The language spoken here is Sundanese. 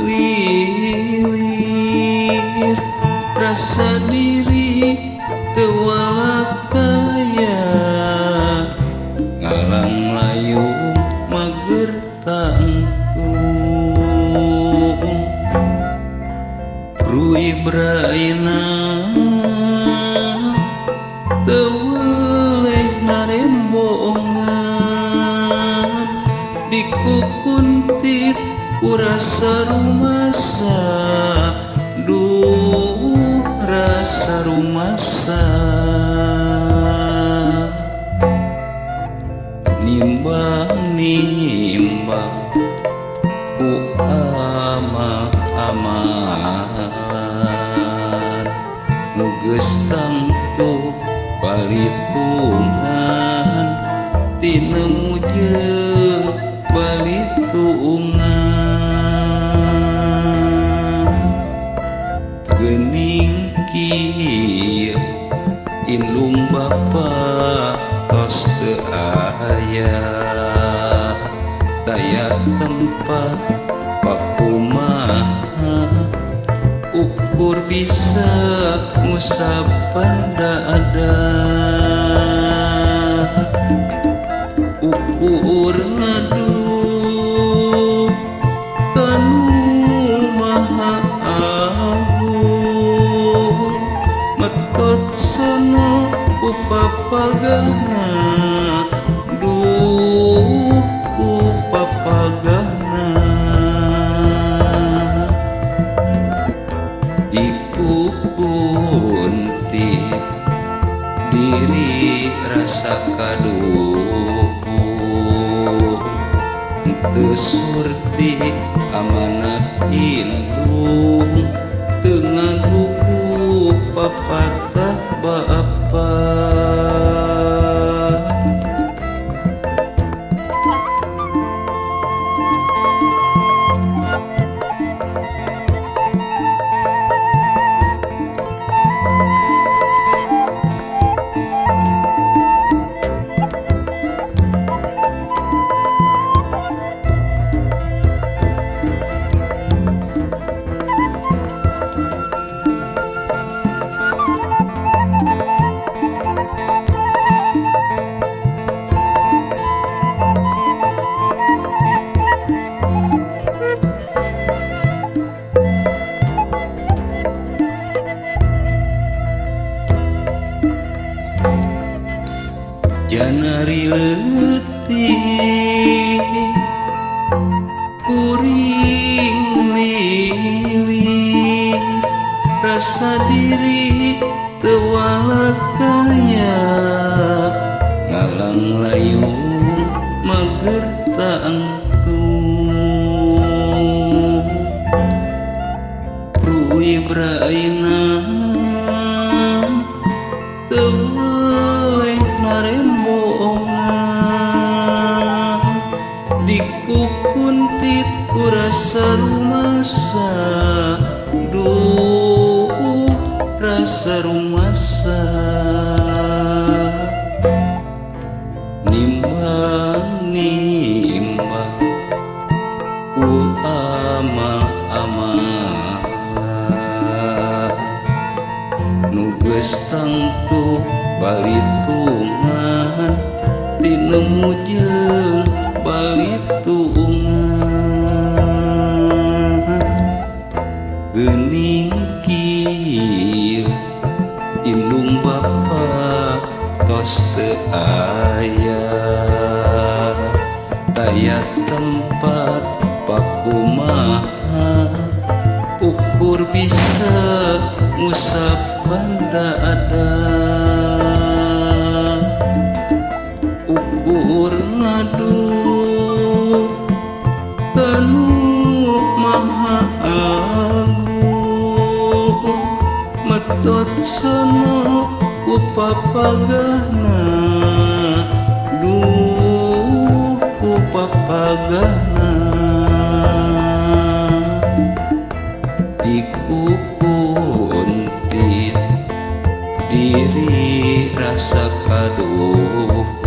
Lilir rasa diri teu walakaya ngalang layung mager tangtung Ruibraina teu weleh narembongan dikukuntit ku rasa rumasa duh rasa rumasa nimbang nimbang ku amal amalan nu geus tangtu balitungan tinemu jeung balitungan geuning kieu indung bapa tos teu aya daya tempat pakumaha ukur bisa ngusapan dada ukur ngadu kanu maha agung metot sono ku papagana duh ku papagana dikukuntit diri rasa kaduhung teu surti amanat indung teu ngagugu papatah bapa. Janari leutik kuring lili rasa diri teu walakaya ngalang layung mager tangtung Ruibraina teu weleh narembongan dikukuntit ku rasa rumasa duh rasa rumasa nimbang nimbang ku amal amalan nu geus tangtu balitungan tinemu jeung balitungan geuning kieu indung bapa tos teu aya daya tempat pakumaha ukur bisa ngusapan dada ukur ngadu kanu maha agung metot sono ku papagana duh ku papagana dikukuntit diri rasa kaduhung